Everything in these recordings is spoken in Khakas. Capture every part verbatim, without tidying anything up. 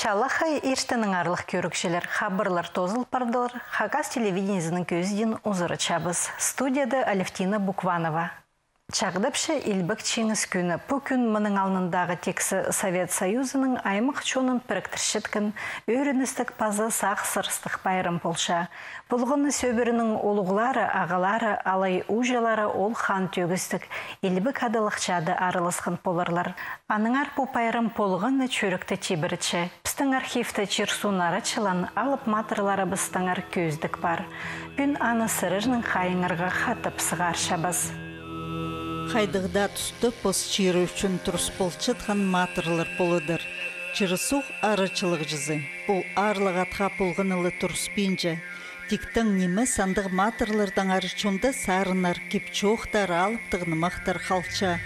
Чалахай иртеннең, аарлығ кӧрігҷілер. Хабарлар тоозыл пардылар. Хакас телевидениезінің кӧзідиин узаратчабыс. Студияда Алевтина Букванова. Чағдапча Илбек Чиңіс кӱні. Пу кӱн мының алнындағы тиксі Совет Союзының аймах чонын піріктірчеткен ӧріністіг паза сағыссырастығ пайрам полча. Полған на сӧбіренің улуғлары, ағалары алай ууҷалары ол хан тӧгістіг, илбек адалығ чаада араласхан поларлар. Аннаңар пу пайрам полған на чӱректі тибіретче. Пістің архивте чир-суун арачылаан алып матырларыбыстаңар кӧзідіг пар. Пӱӱн аны сірернің хайииңарға хатап сығарчабыс. Хайдағ даа туста пос чирі ӱчӱн турыс полчатхан матырлар поладыр. Чир-суғ арачылағҷызы пу аарлығ атха полғаны ла турыспинча. Тиктең ниме сандығ матырлардаңар чонда сарыннар, кип-чоохтар, алыптығ нымахтар халча.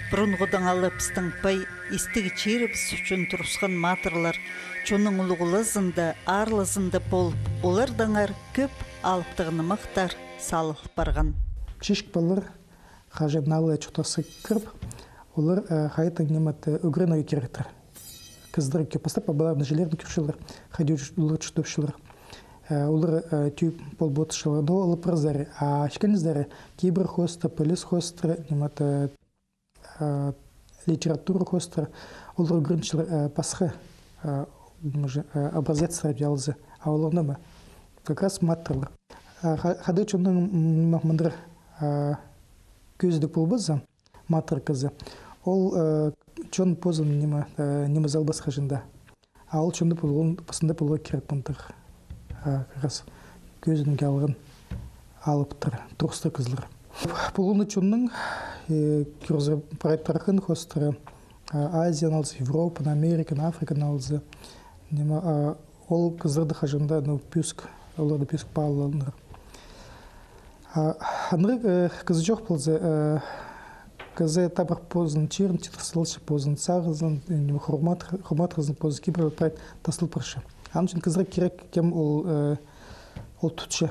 Пурунғыдаң ала пістің пай истіг чирібіс ӱчӱн турысхан матырлар чонның улуғлазында, аарлазында полып, олардаңар кӧп алыптығ нымахтар салыл парған. Чічік палалар хаҷан алай чуртасха кіріп, олар, э, хайдаң ниме-де ӱгренерге киректер. Кізілер кӧп пастап, палаларны, іҷелерін кӧрчелер, хайди олар чуртапчалар. Э, олар, э, тӧӧй пол полчалар, но ол пір сари. А ікінҷі сари, кибір хоостыра, піліс хоостыра, ниме-де, э, литература хоостыра, олар ӱгренчелер, э, пасха, э, ниме же, э, образецтер тіп алза. А олар ниме? Как раз матырлар. Э, ха-, хайдағ чонның, м, ниме, мындыр, э, кӧзідіг полбаза, матыр кізі. Ол, э, чон позын ниме, э, ниме салбас хаҷан даа. А ол чонда полған, пастында поларға кирек мындағ, э, как раз кӧзідімге алған алыптар, турыстығ кізілер. Полған на чонның, э, кӧрзе, прай тархын хоостыра, э, Азияны алза, Европаны, Американы, Африканы алза, ниме, э, ол кізілерді хаҷан даа, ну, пӧзік, оларны пӧзік паалааннар. А, аннаңар, э, кізі чох полза, э, кізі табырах позын чирін читір салча, позын сағызын, э, ниме, хурмат-, хурматхызын, позын кибірін прай тастал парча. Аның ӱчӱн кізілерге кирек, кем ол, э, ол тутча,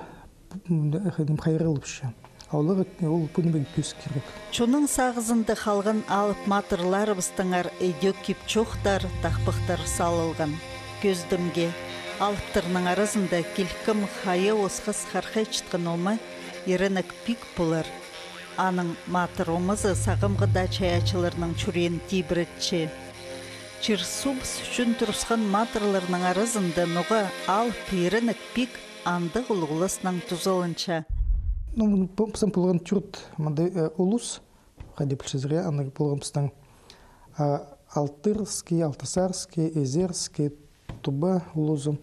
м, э, ниме, хайраллапча. А олар, ол пу нимее пӧзік кирек. Чонның сағызында халған алып матырларыбыстаңар ідӧк кип-чоохтар, тахпахтар салылған. Кӧзідімге алыптарның аразында килкім хайа осхас хархайчатхан ома Иренек пиг полар. Аның матыр омазы сағамғы даа чайаачыларның чӱреен тибіретче. Чир-суубыс ӱчӱн турысхан матырларның аразында ноға алып Иренек пиг андағ улуғласнаң тузаланча. Ну, пу-, пістің полған тӧрт мындағ, э, улус, хайди пілчезер, я, аны полған пістің, а, Алтырский, Алтысарский, Эзерский, Туба улузы.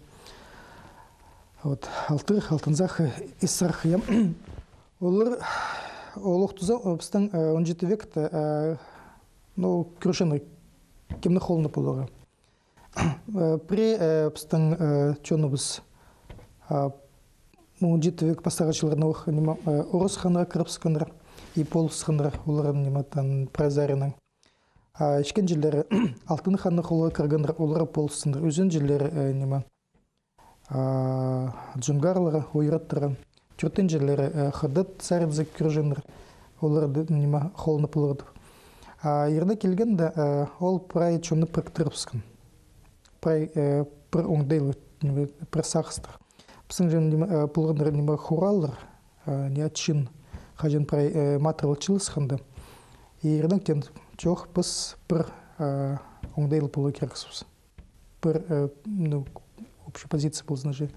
Вот, Алтыр, Алтынзах, Иссарх, я. Олар, олох туза, э, пістің, э, он читі векте, э, ну, кӧрчеңнер, кемнің холында поларға. Э, пірее, э, пістің, э, чоныбыс, а, он читі век пастағы чылларында ох, ниме, э, Орыс ханға кірібісхеннер и полысханнар, олар, ниме, там, прай саринаң. А ікінҷілері Алтын ханның холға кіргеннер, олар полысханнар. Ӱзінҷілері, э, ниме, а, джунгарлар, ойраттар. Тӧртінҷілері, э, хыдат саринзар кӧрҷеңнер, оларды, ниме, холында поларға тіп. А Иренек килгенде, э, ол прай чонны піріктірібіскен. Прай, э, пір оңдайлығ, ниме, пір сағыстығ. Пістің же, ниме, э, полғаннар, ниме, хураллар, э, не, чин, хаҷан прай, э, матырлар чыылысханда. И Иренек теен: чох, піс пір, э, оңдайлығ поларға кирекпіс. Пір, э, ну, общая позиция ползын же.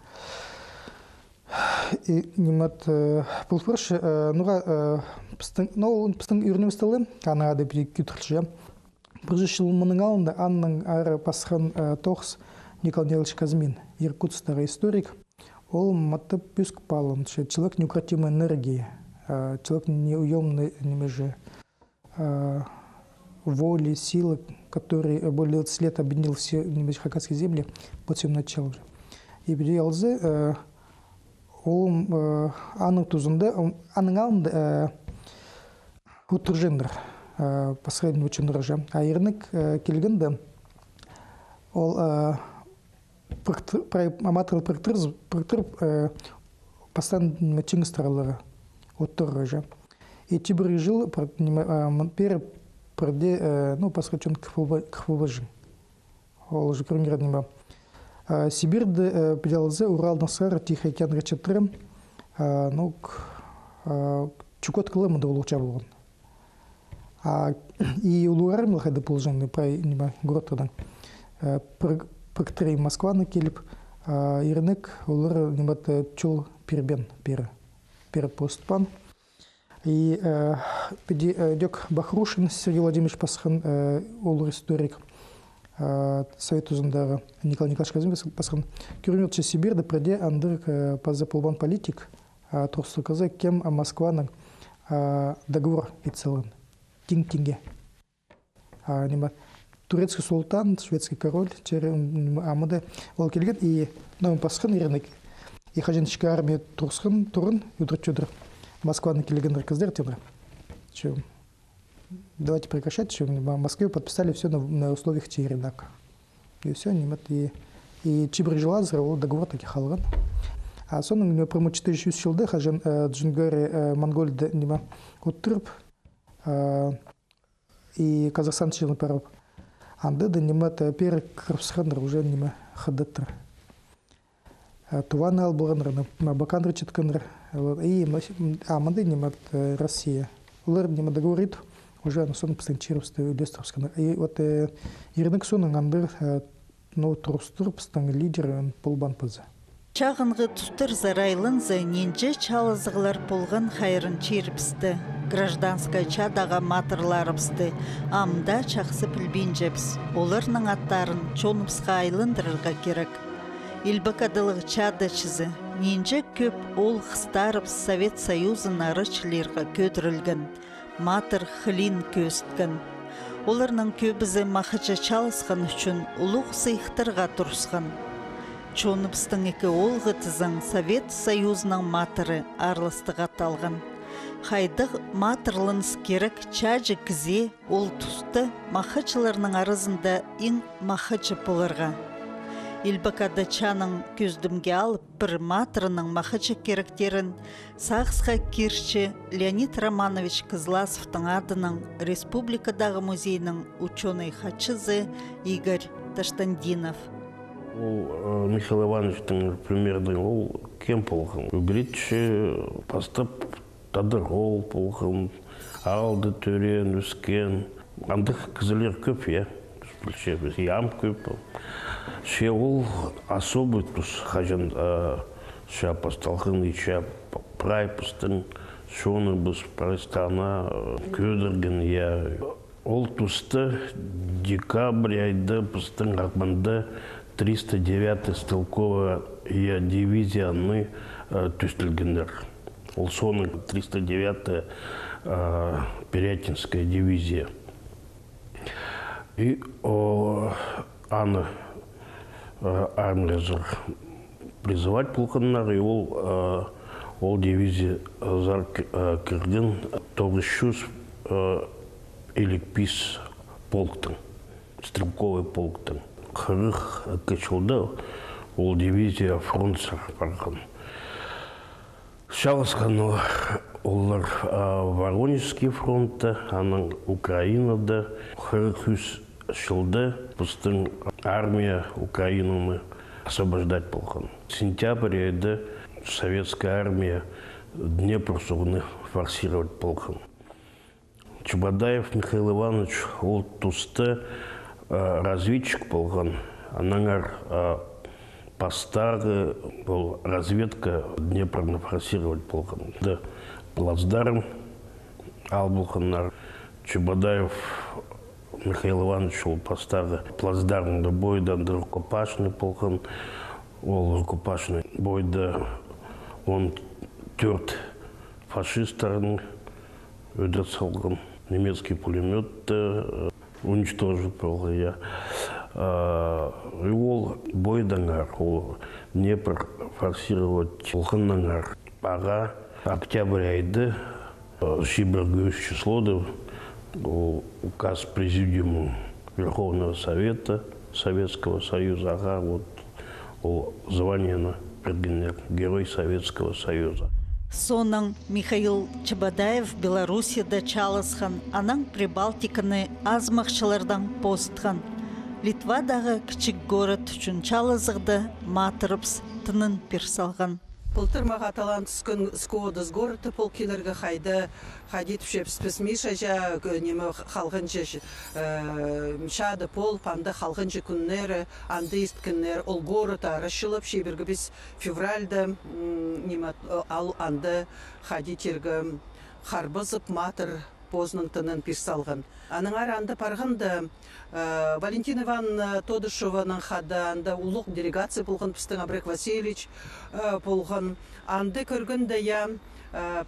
И ниме, э, пол парча, э, ноға, э, пістің, ну, ол пістің ӱрінібісте ла, анаң ада пиди кӧдірілче. Пір чӱс чыл мының алнында аннаң ары пасхан, э, тоғыс Николай Николаевич Казьмин, Иркутсктағы историк. Ол матап пӧзік паалаанча: человек неукротимой энергии, э, человек неуёмной, ниме же, э, воли, силы, который, э, более двадцати лет объединил все, ниме же, хакасские земли под своим началом. И пиди алза, э, ол, э, аның тузында, м, аның алнында, э, удурҷаңнар, э, пасха, ниме, чоннар же. А Иренек, э, килгенде, ол, э, піріктір-, прай матырлар піріктіріп, піріктіріп, э, пастаң, ниме, чиңістер аларға, удурарға же. И чибіргі чыл пір, ниме, э, м-, пеер пірдее, э, ну, пасха чон кір полба-, кір полбаҷаң. Ол же кӧріңер, ниме, А, Сибирьде, э, піле алза, Уралдаң сығара Тихий океанға чатыра, а, ну, к-, а, Чукотка ла мында улуғ чаа полған. А, и улуғ армиялар хайда полҷаң, прай, ниме, городтардаң, э, пір-, піріктіре Москванаң киліп, а, ирінек олар, ниме, э, чол пирбеен пеер, пеер постпаан. И, э, піди, э, дӧк Бахрушин Сергей Владимирович пасхан, э, улуғ историк, э, Совет тузындағы Николай Николаевич Казимбеков пасхан. Кӧрінче, Сибирьде пірдее андағ, э, паза полбаан политик, а, турыстығ кізі, кем, а, Москванаң, а, договор ит салған. Тиң-тиңге. А, ниме, турецкий султан, шведский король, чері, м, ниме, амды ол килген, и, ну, пасхан ирінек. И хаҷан ічкі армия турысхан турын, удур-чудур Москванаң килгеннер кізілер, тиңнер. Че, давайте прекращать, че, ниме, Москве подписали всё на, на условиях Тегерана. И всё, ниме, и, и чибіргі чыл азыра ол договор таки халған. А соонаң, ниме, пір муң читі чӱс ӱс чылда, хаҷан, э, Джунгария, э, Монгольда, ниме, уттырып, э, и Казахстан чиріне парып. Анда даа, ниме, та пеер кіріп сыхханнар уже, ниме, хыдаттар. Э, Туваны алып алғаннар, аны Абаканнар читкеннер. Вот. И м-, а мында, ниме, э, Россия. Олар, ниме, договор ит, уже аны соонаң пістің чирібісті ӱлестірібіскеннер. И вот, э, ирінек соонаң андағ, э, ну, турыстығ пістің лидер, м, полбаан паза. Чағынғы тустарзар айланза, нинҷе чаалазығлар полған хайран чирібісте. Гражданскай чаадағы матырларыбысты ам даа чахсы пілбинчебіс. Оларның аттарын чоныбысха айландырарға кирек. Илбек Адалығ чаада чізе, нинҷе кӧп оол-хыстарыбыс Совет Союзын арачылирға кӧдірілген, матыр хылиин кӧзіткен. Оларның кӧбізі махачы чааласхан ӱчӱн улуғ сыйыхтарға турысхан. Чоныбыстың ікі оолғы тізең Совет Союзының матыры аарластығ ат алған. Хайдағ матырланыс кирек чааҷы кізее ол туста махачыларның аразында иң махачы поларға. Илбек Ада чааның кӧзідімге алып, пір матырның махачы киректерін сағысха кирче Леонид Романович Кызласовтың адынаң республикадағы музейнің учёный хатчызы Игорь Таштандинов. Ол, э, Михаил Ивановичтің примердең ол кем полған? Ӱгретчі, пастап тадар оол полған, аалда тӧреен, ӧскен. Андағ кізілер кӧп, я. Піс пілчебіс, я, ам кӧп. Че ол особый тус, хаҷан, э, чаа пасталған, и чаа п-, прай пістің чоныбыс, прай страна, э, кӧдірген, я. Ол туста декабрь айда пістің Ағбанда триста девятая стрелковая дивизияны, э, тӧстелгеннер. Ол соонаң триста девятая, э, Пирятинская дивизия. И, о, аны, э, армиязар призывать полғаннар, и ол, э, ол дивизиязар к-, э, кірген тоғыс чӱс, э, илиг пис полктың, стрелковый полктың. Хырых ікі чылда ол дивизия фронтсар парған. Чааласхан ол-, олар, а, Воронежский фронтта, анаң Украинада. Хырых ӱс чылда пістің армия Украинаны освобождать полған. Сентябрь айда советская армия Днепр суғны форсировать полған. Чебодаев Михаил Иванович ол туста, э, разведчик полған, аннаңар, э, пастағы ол разведка Днепрны форсировать полған. Да, плацдарм ал полғаннар. Чебодаев Михаил Иванович ол пастағы плацдармда бойда анда рукопашный полған. Ол рукопашный бойда он тӧрт фашисттарны ӧдір салған, немецкий пулемётты, э, уничтожить полған, я. Э, и ол бойдаңар, ол Днепр форсировать полғаннаңар, ағаа октябрь айда, э, чибіргі ӱс числода, ол указ Президиума Верховного Совета Советского Союза, ағаа вот ол званиені пиргеннер, Герой Советского Союза. Соонаң Михаил Чебодаев Белоруссияда чааласхан, анаң Прибалтиканы азымахчылардаң позытхан. Литвадағы кічіг город ӱчӱн чаалазығда матырыбыс тынын пир салған. Пылтыр мағаа талаан тӱскен Скуодас городта пол килерге, хайда, хайди тіпчебіс піс, Миша чаа, к-, ниме, халғанҷы, э, чаада полып, анда халғанҷы кӱннері, анда исткеннер, ол город арачылап, чибіргі піс февральда, м, ниме, э, ал анда хайди тирге, харбазып, матыр позының тынын пир салған. Аннаңар анда парғанда, э, Валентина Ивановна Тодышеваның хада анда улуғ делегация полған, пістің Абрек Васильевич, э, полған. Анда кӧргенде, я, э,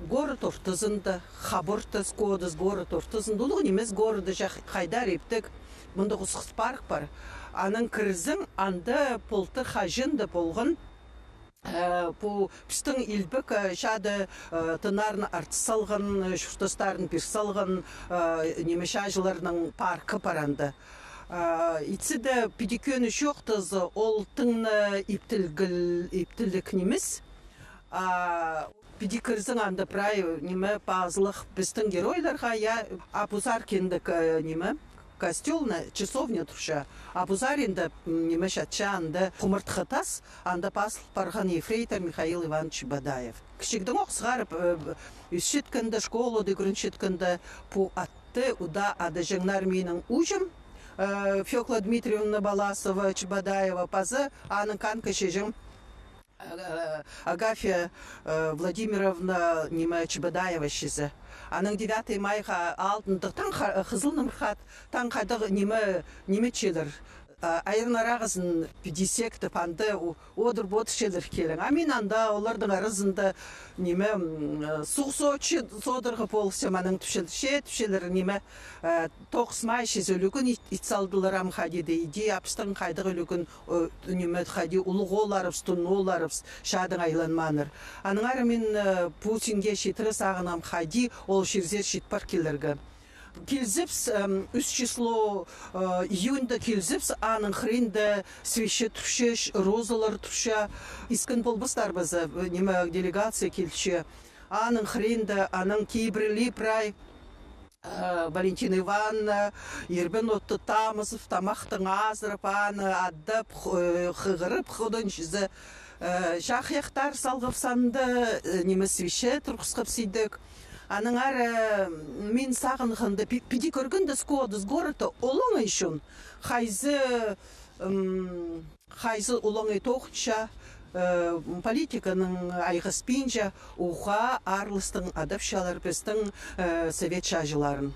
город ортызында, хабарта Скуодас город ортызында, улуғ нимес город, чах-, хайдар иптіг, мында хусхыс парк пар. Анаң кірзең, анда полтыр хаҷан даа полған, э, пу пістің илбек, э, чаада, э, тыннарын артыс салған, э, чуртастарын пир салған, э, ниме, чааҷыларның паркы пар анда. Э, итсе дее піди кӧні чоохтаза, ол тың на иптілгіл-, иптіліг нимес. А піди кірзең, анда прай, ниме, пазылығ пістің геройларға, я, Абузар кіндік, э, ниме, костёлна, часовня турча. Абузарында, м, ниме, чатча анда хумартхы тас, анда пазыл парған ефрейтор Михаил Иванович Чебодаев. Кічігдең ох сығарып, э, ӧсчеткенде, школада ӱгренчеткенде, пу атты удаа адаҷаңнар минің ууҷам, э, Фёкла Дмитриевна Баласова Чебодаева, паза аның канка чеҷең, э, Агафья, э, Владимировна, ниме, Чебодаева чізе. Анаң девятый майға алдында таң ха-, хызыл нымырхат, таң хайдағ, ниме, ниме чилер. А, айран арағазын піди сектіп, анда у-, одыр-бодыр чилер килең. А мин анда олардың аразында, ниме, м, суғ сочы содырғы полысчам, анаң тіпчелер, че тіпчелер, ниме, э, тоғыс май чізе ӱлӱкӱн ит, ит салдылар, ам хайди даа иди апстрың, хайдағ ӱлӱкӱн, э, ниме, хайди улуғ оолларыбыс, тун оолларыбыс чаадаң айланмааннар. Аннаңар мин, э, пу синге читіре сағынам, хайди ол чирзер чит пар килерге. Килзебіс, эм, ӱс число, э, июньда килзебіс, аның хыринда свеча турча, розалар турча, искен полбастар ба за, э, ниме, делегация килче. Аның хыринда, анаң кибірли прай, э, Валентина Ивановна, ирбен отты тамызып, тамахтаң азырап, аны адап, х-, э, хығырып, худан чізе, э, чахайахтар салғабыс анда, э, ниме, свеча турғысхабыс идӧк. Аннаңар, э, мин сағынғанда, пи-, піди кӧргенде, Скуодас городта олаңай чон, хайзы, м, хайзы олаңай тоғынча, э, политиканаң айғаспинча, уғаа аарластаң адапчалар пістің, э, совет чааҷыларын.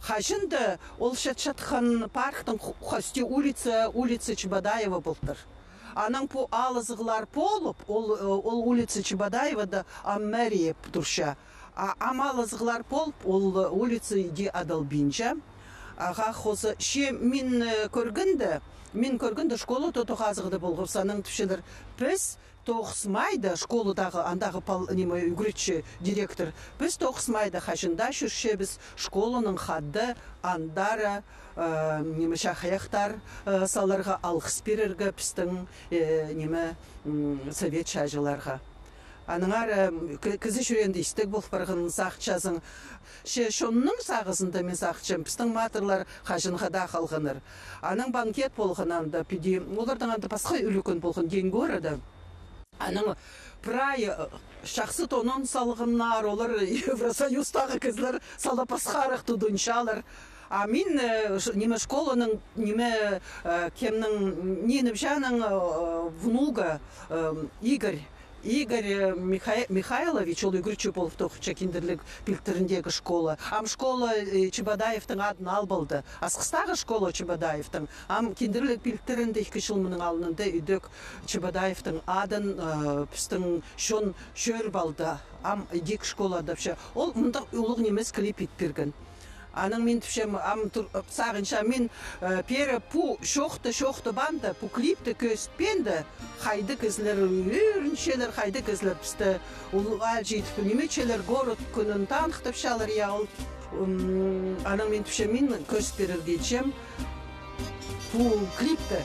Хаҷан даа ол чатчатхан парктың ху-, хости улица, улица Чебодаева полтыр. Анаң пу алызығлар полып, ол, э, ол улица Чебодаевада ам мэрия турча. А, ам алызығлар полып, ол, э, улица иди адалбинча. Ағаа хоза, че мин, э, кӧргенде, мин кӧргенде, школа тоғазығда полғабыс, анаң тіпчелер, піс тоғыс майда, школадағы, андағы пал-, ниме, ӱгретчі, директор, піс тоғыс майда хаҷан даа чӧрчебіс школанаң хада, андары, э, ниме, чахайахтар, э, саларға, алғыс пирерге пістің, э, ниме, м, совет чааҷыларға. Аннаңар, э, м, кі-, кізі чӱреенде истіг пол парған, сағынчазың. Че чонның сағызында, мин сағынчам, пістің матырлар хаҷанға даа халғаннар. Анаң банкет полған анда, піди, оларның анда пасха ӱлӱкӱн полған, День города. Анаң прай, э, чахсы тонын салғаннар, олар Евросоюзтағы кізілер сала пасхарах тудынчалар. А мин, э, ш-, ниме, школаның, ниме, э, кемнің, Нина Пчаның, э, внуга, э, Игорь. Игорь, э, Миха-, Михайлович, ол ӱгретчі полып тоғынча Киндірліг пилтіріндегі школа. Ам школа, э, Чебодаевтің адын алып алды. Асхыстағы школа Чебодаевтің. Ам Киндірліг пилтірінде ікі чыл мының алнында ідӧк Чебодаевтің адын, э, пістің чон чӧріп алды. Ам идӧк школа адапча. Ол мындағ улуғ нимес клип ит пирген. Анаң мин тіпчем, ам тур-, сағынчам мин, э, пеер пу чоохты, чоохты банда, пу клипті кӧзітпеенде, хайдағ кізілер ӧрінчелер, хайдағ кізілер пісті улуғ аалҷы итіп ниме итчелер, город кӱнін таныхтапчалар, я, ол. М, анаң мин тіпчем, мин кӧзіт пирерге итчем пу клипті.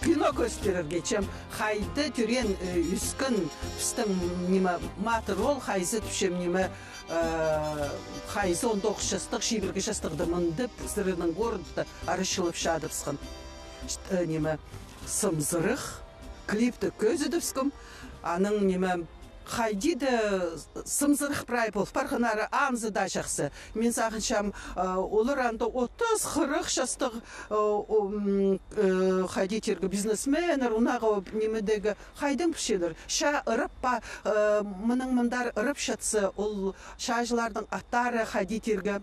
Кино кӧзіт пирерге, чем хайда тӧреен, э, ӧскен пістің, ниме, матыр оол, хайзы тіпчем, ниме, э, хайзы он тоғыс частығ, чибіргі частығда мындағ сірернің городта арачылап чадыбысхан. Ниме, сымзырах, клипті кӧзідібіскем, анаң, ниме, хайди даа сымзырах прай пол парғаннары, анзы даа чахсы. Мин сағынчам, э, олар анда отыс, хырых частығ, э, о, м, э, хайди тирге, бизнесменнер, ондағы, нимедегі, хайдаң пілчелер. Чаа ырап па, э, мының мындар ырап чатса, ол чааҷыларның аттары хайди тирге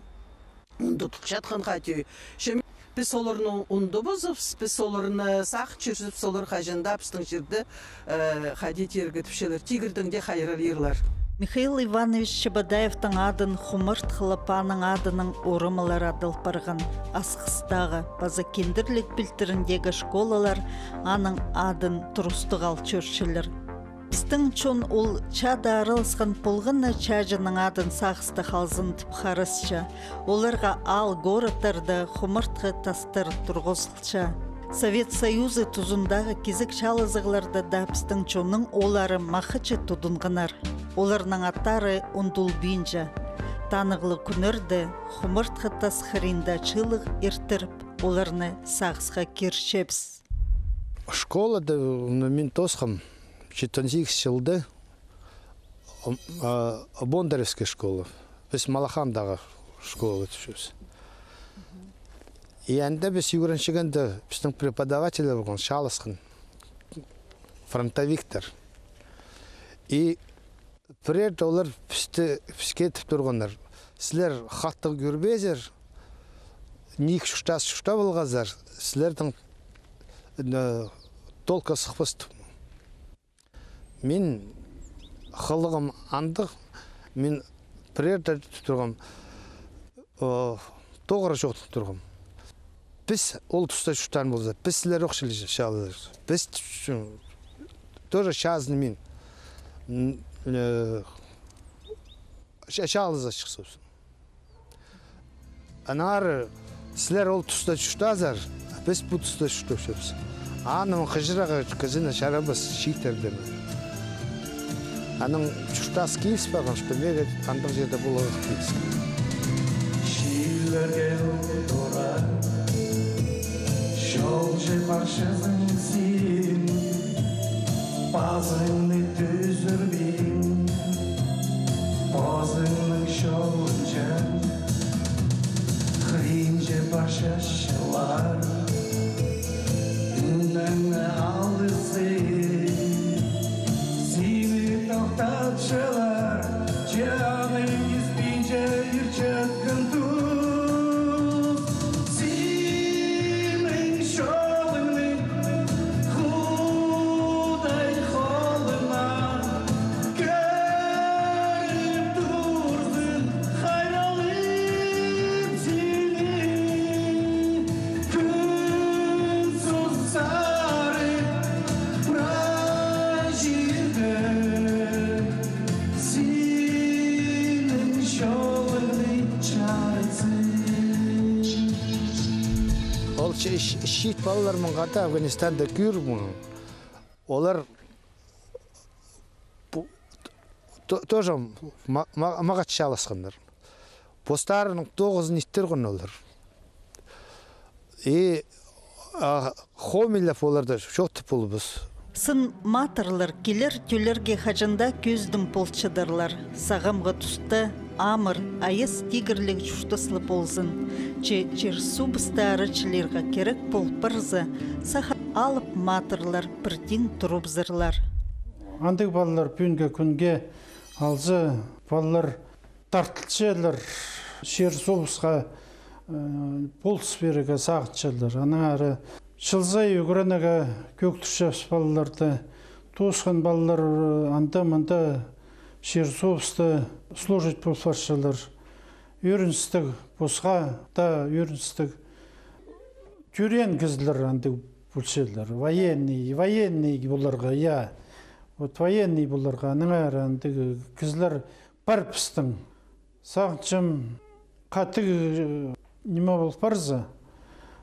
ундутылчатхан хати. Че піс оларны ундубызыбыс, піс оларны сағынчабыс, олар хаҷан даа пістің чирде, э, хайди тирге, тіпчелер, тигірдең дее хайраллирлар. Михаил Иванович Чебодаевтің адын хумартхылап, аның адынаң орамалар адал парған Асхыстағы паза Кендірлік пилтіріндегі школалар аның адын турыстығ ал чӧрчелер. Пістің чон ол чаада араласхан полған на чааҷының адын сағыста халзын тіп харасча. Оларға аал городтарда хумартхы тастар турғызылча. Совет Союзы тузындағы кизек чаалазығларда даа пістің чонның ооллары махачы тудынғаннар. Оларның аттары ундулбинча. Танығлығ кӱннерде хумартхы тас хыринда чыылығ иртіріп, оларны сағысха кирчебіс. Школада, ну, мин тоосхам читон сигіс чылда, м, а, Бондаревская школа. Піс Малахандағы школа тіпчебіс. И анда піс ӱгренчеткенде, пістің преподаватель полған, чааласхан, фронтовиктер. И пірерде олар пісті, піске тіп турғаннар: сірер хатығ кӧрбезер, ниик чуртас чуртап алғазар, сірернің, э, толкха сыхпас тіп. Мин хылығым андағ, мин пірерде тіп турғам, э, тоғыра чоохтап турғам. Піс ол туста чуртаан полза, піс сірер ох чіли ча-, чаалазар. Піс ч-, тоже чазын мин, м, э, ча-, чаалаза чыхсабыс. Аннаңар сірер ол туста чуртазар, піс пу туста чуртапчабыс. Аның хыҷырағы кізіні чарабас чииттердең. Анаң чуртас киліс парған, что меге андағ чирде поларға киліс. Чирлерге тура, чолҷы парчазың син, пазыңны тӱзірбин, позыңның чолынҷа, хыринҷа парча чыллар. Ӱніңні алызы, сині тохтатчалар, чаның испинче иртчеткен тус. Синің чолыңны Худай холына кӧріп турзын, хайраллап сині кӱн сузарып, прай чирде синің чолыңны чарытсын. Ол чиит палалар мында Афганистанда кӧріп, олар тоже мағат чааласханнар. Постарының тоғызын иттірген олар. И хомайлап оларны чоохтап полбас. Сын матырлар килер тӧллерге хаҷан даа кӧзідім полчадырлар. Сағамғы туста амыр, айас тигірліг чуртас ла ползын. Че чир-суубысты арачылирға кирек пол парза, саха алып матырлар пірдең турыбызарлар. Андағ палалар пӱӱнгі кӱнге алза, палалар тартылчалар, чир-суубысха полыс пирерге сағынчалар. Аннаңар чылзай ӱгренерге кӧӧктірчебіс палаларды. Тоосхан палалар анда-мында чир-суубыста служить пол парчалар. Ӧріністіг, пасха даа ӧріністіг. Тӧреен кізілер андағ полчалар. Военный, военный поларға, я. Вот военный поларға, аннаңар андағ кізілер пар пістің. Сағынчам, хатығ ниме пол парза,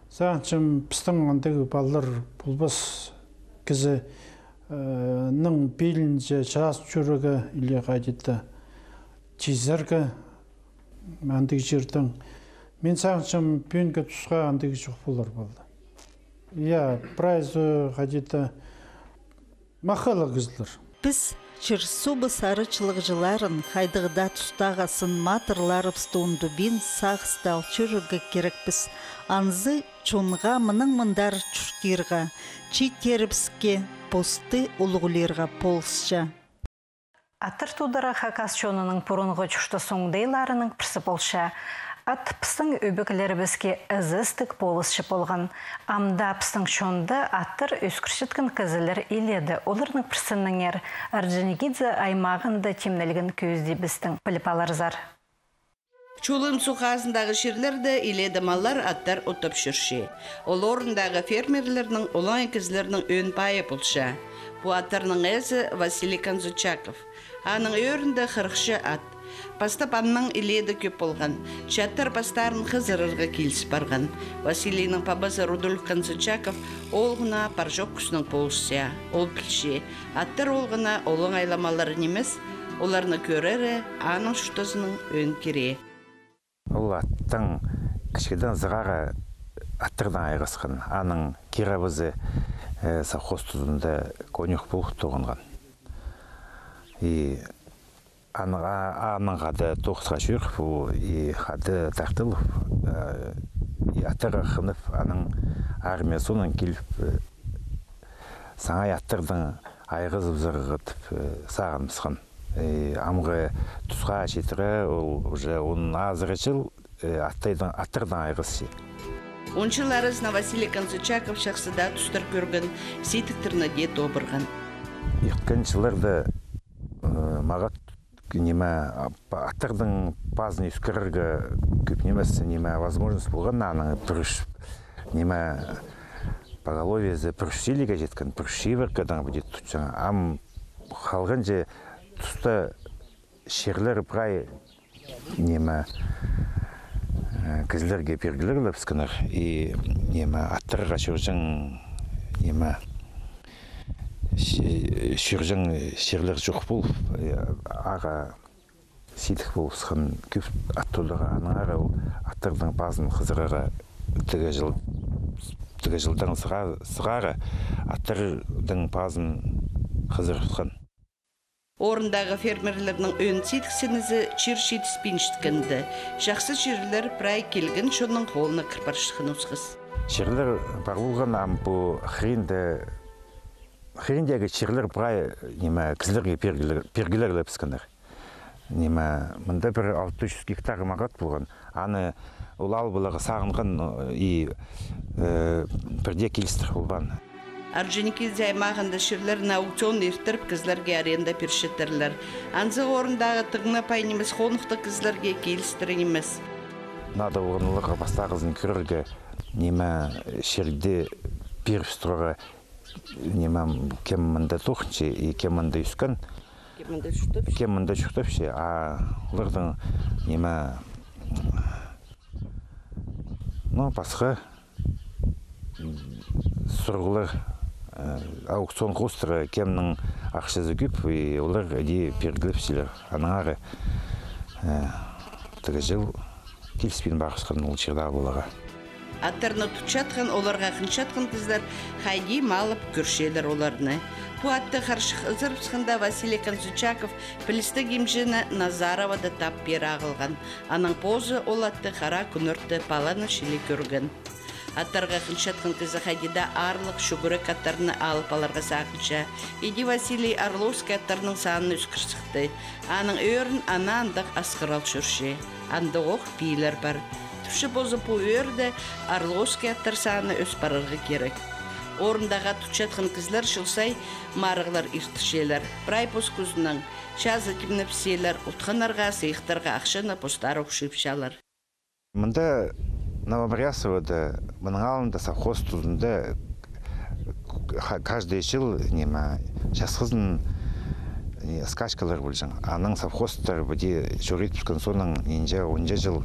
Сағынчам, пістің андағ палалар полбас, кізі, э, ның пилінҷе чазын чӧрерге или хайди-да чизерге андағ чирдең. Мин сағынчам, пӱӱнгі тусха андағ чох полар полды. Я, прайзы хайди-да махалығ кізілер. Піс чир-суубыс арачылағҷыларын, хайдағ даа тустағы сын матырларыбысты ундубин, сағыста ал чӧрерге кирекпіс. Анзы чонға мынаң мындар чуртирға, чииттерібіске посты улуғлирға полысча. Аттар тудары хакас чонының пурунғы чуртас оңдайларының пірсі полча. Ат пістің ӧбекелерібіске ізестіг полысчы полған. Ам даа пістің чонда аттар ӧскірчеткен кізілер илееде. Оларның пірсінеңер Орджоникидзе аймағында тимнелген кӧзідібістең піліп аларзар. Чулым суғ хазындағы чирлерде илееде маллар, аттар оттап чӧрче. Ол орындағы фермерлернің, олаңай кізілернің ӧӧн пайы полча. Пу аттарның ээзі Василий Конзучаков. Аның ӧӧрінде хырыхча ат. Пастап аннаң илееде кӧп полған. Че аттар пастарын хызырарға киліс парған. Василийнің пабазы Рудольф Конзучаков оолғына пар-чох кӱснің полысча. Ол пілче, аттар оолғына олаңай ла маллар нимес, оларны кӧрері аның чуртазының ӧӧн кирее. Ол аттаң кічігдең сығара аттардаң айғасхан. Аның кирі-пабазы, э, совхоз тузында конюх полып тоғынған. И аның, а-, аның хада тоғысха чӧріп, ол и хада тартылып, э, и аттарға хынып, анаң армия соонаң киліп, э, саңай аттардаң айғазыбызарға тіп, э, сағыныбысхан. Э, амғы тусха читіре ол уже он азыра чыл, э, аттайдаң, аттардаң айғасча. Он чыл аразына Василий Конзучаков чахсы даа тустар кӧрген, сидіктерні дее тобырған. Ирткен чылларда, э, мағат, ниме, а, па-, аттарның пазын ӧскірерге кӧп нимес, ниме, возможность полған, аның пір ӱс, ниме, поголовьезі пір ӱс чилиге читкен, пір ӱс чибіркедең піди тутчаң. Ам халғанҷы туста чирлер прай, ниме, э, кізілерге пиргілер ле піскеннер, и, ниме, аттарға чӧрҷең, ниме, чи-, чӧрҷең чирлер чох полып, э, ағаа сидік полыбысхан кӧп ат тударға, аннаңар ол аттарның пазын хызырарға тігі чыл, тігі чылдаң сыға-, сығара аттарның пазын хызырыбысхан. Орындағы фермерлернің ӧӧн сидіксінізі чир читіспинчеткенде, чахсы чирлер прай килген чонның холына кір парчатхан осхас. Чирлер пар полған, ам пу хыринда, хыриндағы чирлер прай, ниме, кізілерге пиргілер, пиргілер ле піскеннер. Ниме, мында пір алты чӱс гектар мағат полған. Аны ол алып аларға сағынған, э, и, э, пірдее килістір полбаан. Орджоникидзе аймағында чирлерні аукцион иртіріп, кізілерге аренда пирчеттірлер. Анзы орындағы тың на пай нимес хонухты кізілерге килістіре нимес. Надо полған оларға пастағызын кӧрерге, ниме, чирді пирібіс турарға, ниме, кем мында тоғынча и кем мында ӧскен. Кем мында чуртапча. Кем мында чуртапча, а оларның, ниме, ну, пасха, м, сурығлар, э, аукцион хоостыра, кемнің ахчазы кӧп, и олар иди пиргілепчелер. Аннаңар, э, тігі чыл киліспин парыбысхан ол чирді аларға. Аттарны тутчатхан, оларға хынчатхан кізілер хайди ма алып кӧрчелер оларны. Пу атты харчых ызырыбысханда Василий Конзучаков пілістіг имҷіні Назаровада тап пиріп ағылған. Анаң позы ол атты Хара Кӱнӧртте паланы чіли кӧрген. Аттарға хынчатхан кізі хайди даа аарлығ, чӱгӱрек аттарны алып аларға сағынча. Иди Василий орловский аттарның санын ӧскір сыхты. Аның ӧӧрін ана андағ асхыр ал чӧрче. Андағ ох пиилер пар. Тіпче, позы пу ӧӧрде орловский аттар саны ӧс парарға кирек. Орындағы ат тутчатхан кізілер чыл сай марығлар иртірчелер. Прай пос кӱзінең чазы тимнепселер, утханнарға, сыйыхтарға ахчаны постары ох чыыпчалар. Мында Новобрясовода, мының алнында совхоз тузында ха-, каждый чыл, ниме, часхызын, не, скачкалар полҷаң. Анаң совхозтар піди чорыт піскен соонаң, нинҷе, онҷа чыл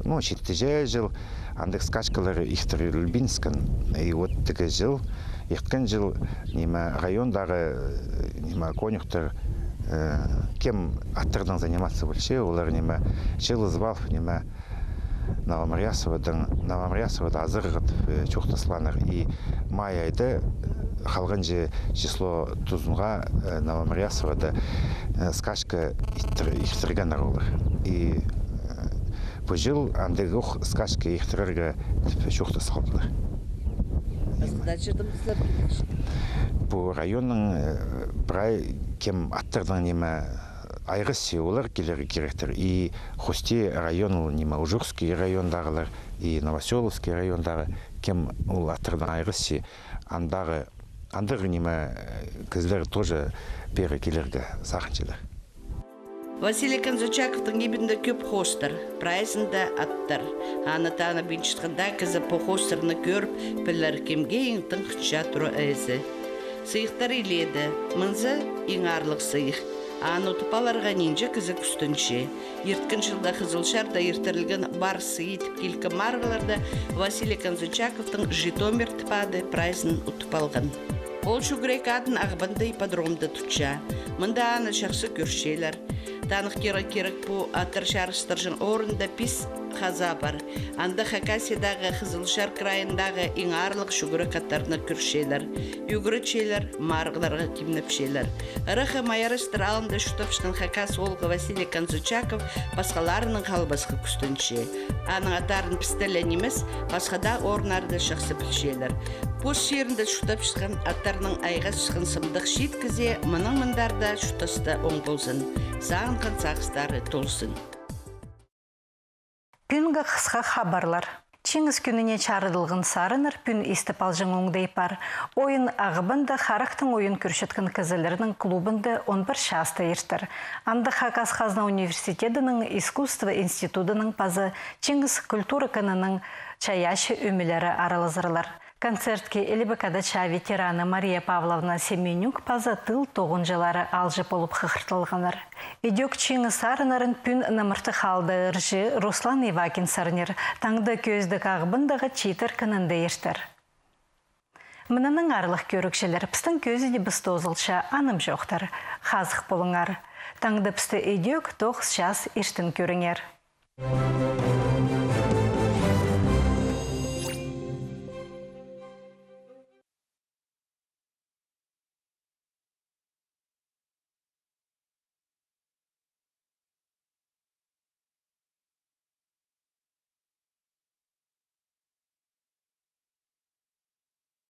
Ну, читінҷі чыл андағ скачкалар иртірілбинчеткен. И вот тігі чыл, ирткен чыл, ниме, райондағы, э, ниме, конюхтар, э, кем аттарнаң заниматься полча, олар, ниме, чыылызып алып, ниме, Новомарьясоводаң, Новомарьясовода азырғыт, э, чоохтасханнар. И май айда, э, халғанҷы число тузынға, э, Новомарьясовода, э, скачка иртір-, иртіргеннер олар. И, э, пу чыл андағ ох скачка иртірерге тіп чоохтас халдылар. Пасха даа чирдең кізілер килче. Пу районның, э, прай кем аттарнаң, ниме, айғасча, олар килерге киректер. И хости район ол, ниме, Ужурский райондағылар, и Новоселовский райондағы кем ол аттарнаң айғасча, андағы, андағ, ниме, кізілер тоже пеер килерге сағынчалар. Василий Конзучаковтың ибінде кӧп хоостар, прайзында аттар. Аны таныбинчатхан даа кізі пу хоостарны кӧріп пілер, кемге иң тың хынча тура ээзі. Сыйыхтар илееде, мынзы иң аарлығ сыйых. Аны утып аларға нинҷе кізі кӱстенче. Ирткен чылда Хызылчарда иртірілген «Пар сыйы» тіп килкім марығларда Василий Конзучаковтың Житомир тіп ады прайзын утып алған. Ол чӱгӱрек адын Ағбанда ипподромда тутча. Мында аны чахсы кӧрчелер. Таныхтирға кирек, пу аттар чарыстырҷаң орында пис хазаа пар. Анда Хакасиядағы, Хызылчар крайындағы иң аарлығ чӱгӱрек аттарны кӧрчелер, ӱгретчелер, марығларға тимнепчелер. Ыраххы майарастар алнында чуртапчатхан хакас оолғы Василий Конзучаков пасхаларынаң халбасха кӱстенче. Аның аттарын пісте ле нимес, пасха даа орыннарда чахсы пілчелер. Пос чирінде чуртапчатхан, аттарнаң айғасчатхан сымдағ чиит кізее мынаң мындар даа чуртаста оң ползын, сағынған сағыстары толзын. Пӱӱнгі хысха хабарлар. Чиңіс кӱніне чарыдылған сарыннар пӱӱн истіп алҷаң оңдай пар. Ойын Ағбанда харахтаң ойын кӧрчеткен кізілернің клубында он пір часта иртер. Анда Хакас хазна университедінің искусство институдының паза Чиңіс культура кінінің чайаачы ӧмелері аралазарлар. Концертке Илбек Ада чаа ветераны Мария Павловна Семенюк паза тыл тоғынҷылары аалҷы полып хығыртылғаннар. Идӧк чиңіс сарыннарын пӱӱн Намыртых аалда ырҷы Руслан Ивакин сарнир, таңда кӧзідіг Ағбандағы чииттер кінінде иртер. Мынынаң, аарлығ кӧрігҷілер, пістің кӧзідібіс тоозылча, анымҷохтар. Хазых полыңар. Таңда пісті идӧк тоғыс час иртен кӧріңер.